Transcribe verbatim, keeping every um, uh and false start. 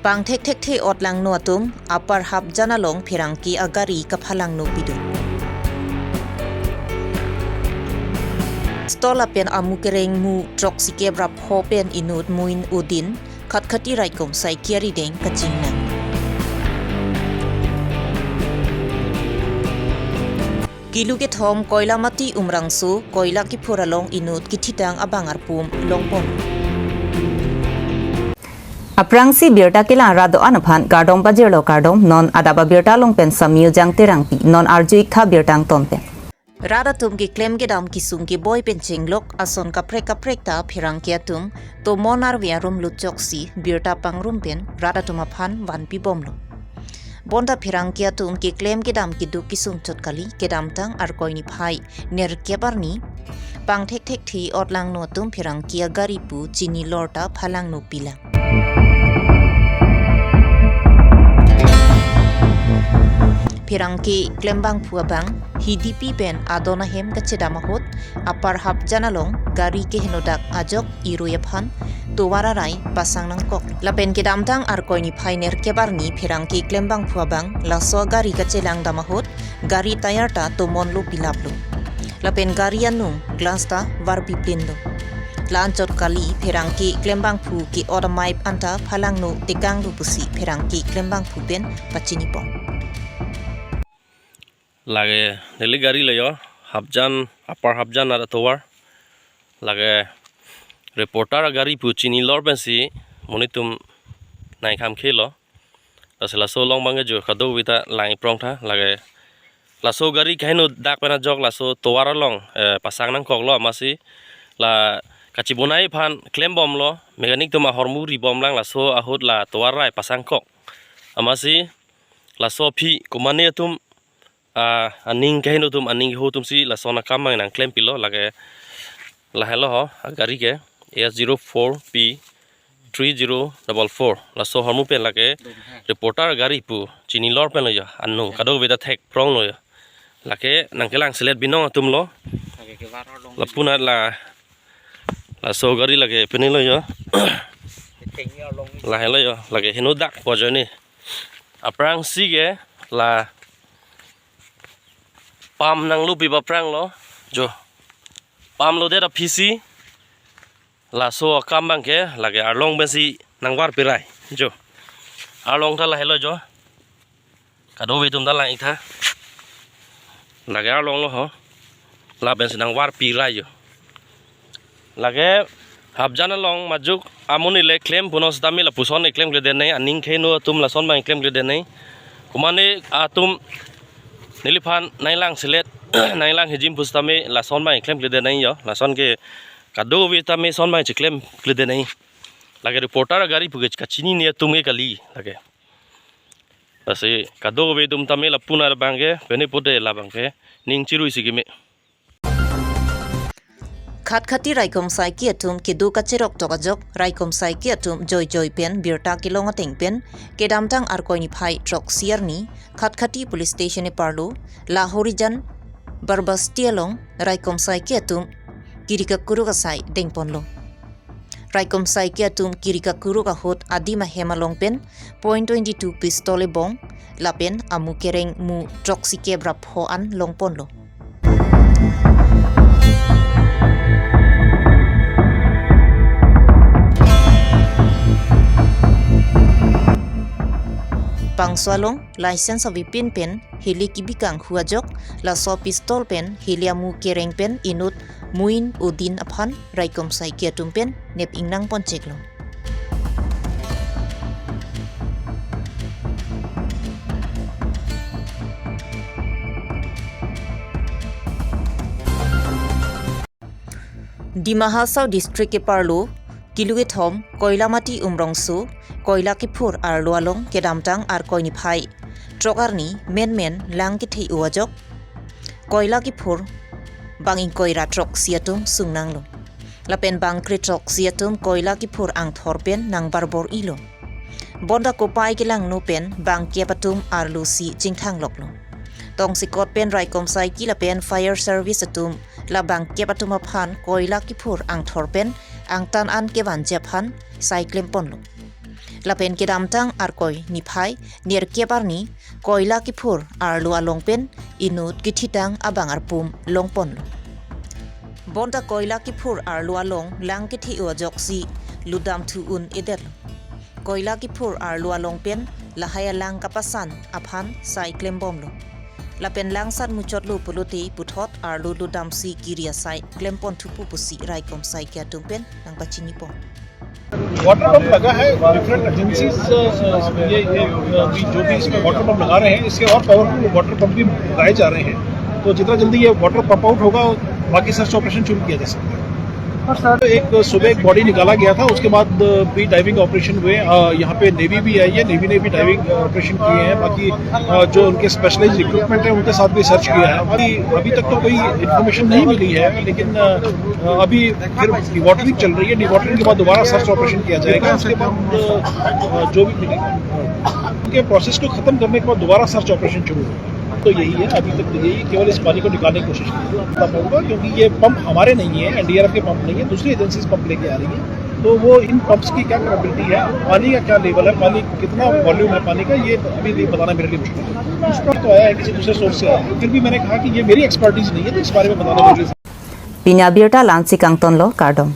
Pangthekthekthe otlangno atum Upper Hapjan along pherangke agari kaphalangno pidun. Pistol lapen amu kereng mu throksikep ra pho pen inut Muin Udin, Khatkhati raikom saiki arideng kachingnang. Kilo kethom Koilamati Umrangso, Koila Kiphur along inut kithitang abang arpum longpon. Aphrangsi birta kelang rat do-an aphan kardom pajirlo kardom, non adap abirta along pen Samyu Jang Terangpi, non arju-ik tha birta angton pen. Rat atum keklem kedam kesung keboi pen chenglok ason kaprek kaprek ta pherangke atum tomon arve arum lutchoksi birta pangrum pen rat atum aphan vanpibomlo. Bonta pherangke atum keklem kedam keduk kesung chot kali, kedamtang Arkoi niphai nerkep arni pangthekthekthe otlangno atum pherangke agari pu chinilor ta phalangno pilang. Pherangke klembangphu abang Hidipi pen adon ahem kachedam ahut Upper Hapjan along gari kehenodak ajok irui aphan tovar arai pasang nangkok. Lapen kedamtang Arkoi niphai nerkep arni pherangke klembangphu abang laso gari kachelang dam ahut gari tayar ta tomonlo pilaplo. Lapen gari anung glass ta varpi plinlo. La-an chot kali, pherangke klembangphu ke-ot amei anta phalangno tekanglo pusi pherangke klembangphu pen pachinipon. Lake neli gari lo yo, Hapjan, Upper Hapjan arat tovar. Lake reporter agari pu chinilor pensi monit atum nangkam khelo. Lasi laso along abangke jo kadokave ta lang-ik prong tha, lake laso gari kahenodak pen ajok laso tovar along, eh, pasang nangkoklo, amatsi la kachibonai aphan klembomlo, mechanic atum ahormu ribomlang, laso ahut la tovar arai pasangkok. Amatsi laso aphi komane atum, ah, aning keheno atum, aning keho atumsi lason akam abang nangklempilo, lake lahelo ho, agari ke A S zero four P three zero double four. Laso ahormu pen lake reporter gari pu chinilor pen lo yo, anung kadokave ta thek prong lo yo. Lake nangkelang selet binong atum lo. Lapu anat la, laso gari lake pine lo yo. Lahelo yo, lake henodak pu ajoine. Aphrangsi ke la pam nanglo pi ba aphrang lo jo. Pam lodet aphisi laso akam abangke lake arlong pensi nangvarpi rai jo. Arlong ta lahelo jo. Kadokave atum ta lang-ik tha. Lake arlong lo ho. Lapensi nangvarpi rai jo. Lake Hapjan along majok amonit le klem punon sitame lapuson klemkledet nai, aning keheno atum lason abang klemkledet nai. Komane atum neliphan nanglang selet, nanglang hijim pusitame lason abang klemkledet nai yo. Lason ke kadokave tame son abang chiklemkledet nai. Lake reporter gari pu ke kachinine atum ke kali lake. Lasi kadokave atum tame lapu anat abangke pine pute labangke ning chiruisi keme. Khatkhati raikom saiki atum kedo kacherok tok ajok, raikom saiki atum joijoi pen birta kelong ateng pen kedamtang Arkoi niphai throksi arni Khatkhati Police Station eparlo, la Horijan Barbasti along raikom saiki atum kiri kakuruk asai dengponlo. Raikom saiki atum kiri kakuruk ahut adim ahem along pen point twenty two pistol ebong lapen amu kereng mu throksi kep ra pho an longponlo. Bangso along license avepin pen hili kibikanghu ajok, laso pistol pen hili amu kereng pen inut Muin Udin aphan raikom saiki atum pen nep ingnang poncheklo. Dima Hasao District keparlo, kilo kethom, Koilamati Umrongso, Koila Kiphur arlo along kedamtang Arkoi niphai throk arni menmen lang kethe-o ajok Koila Kiphur bang ingkoi ra throksi atum sungnanglo. Lapen bang kre throksi atum Koila Kiphur angthor pen nangbarbor-ilo. Bonta kopai kelangno pen bang kep atum arlosi chingthangloklo. Tongsekot pen raikom saiki lapen fire service atum la bang kep atum aphan Koila Kiphur angthor pen angtan an kevanji aphan sai klemponlo. Lapen kedamtang Arkoi niphai nerkep arni koila kephur arlo along pen inut kethitang abang arpum longponlo. Bonta koila kephur arlo along lang kethe-o ajoksi lutdam thu un-edetlo. Koila kephur arlo along pen lahai alang kapasan aphan sai klembomlo. Lapen lang sat muchotlo pulote puthot arlo lutdamsi kiri asai klempon thupo pusi raikom saike atum pen nangpachinipon. Water pump लगा है different agencies. ये ये अभी जो भी इसमें water pump लगा रहे हैं, इसके और पावरफुल वाटर पंप भी लगाए जा रहे हैं। तो जितना जल्दी ये वाटर पंप आउट होगा, बाकी सर्च ऑपरेशन शुरू किया जा सकता है। और सर, एक सुबह एक बॉडी निकाला गया था, उसके बाद भी डाइविंग ऑपरेशन हुए। अ, यहाँ पे नेवी भी आई है, नेवी ने भी डाइविंग ऑपरेशन किए हैं। बाकी अ, जो उनके स्पेशलाइज्ड इक्विपमेंट है, उनके साथ भी सर्च किया है। अभी अभी तक तो कोई इन्फॉर्मेशन नहीं मिली है, लेकिन अ, अभी फिर डिवाटरिंग चल रही है। डिवाटरिंग के बाद दोबारा सर्च ऑपरेशन किया जाएगा। उसके बाद अ, जो भी मिलेगा, उनके प्रोसेस को खत्म करने के बाद दोबारा सर्च ऑपरेशन शुरू होगा। तो यही है, अभी तक तो यही, केवल इस पानी को निकालने की कोशिश की है। तब होगा, क्योंकि ये पंप हमारे नहीं है, एनडीआरएफ के पंप नहीं है, दूसरी एजेंसीज पंप लेके आ रही है। तो वो इन पंप्स की क्या कैपेबिलिटी है, पानी का क्या लेवल है, पानी कितना वॉल्यूम है पानी का, ये अभी भी बताना मेरे लिए मुश्किल है। इस पर तो आया है, किसी दूसरे सोर्स से आया है, फिर भी मैंने कहा कि ये मेरी एक्सपर्टीज नहीं है, तो इस बारे में बताना मेरे लिए Pini abirta la-ansi kangtonlo, kardom.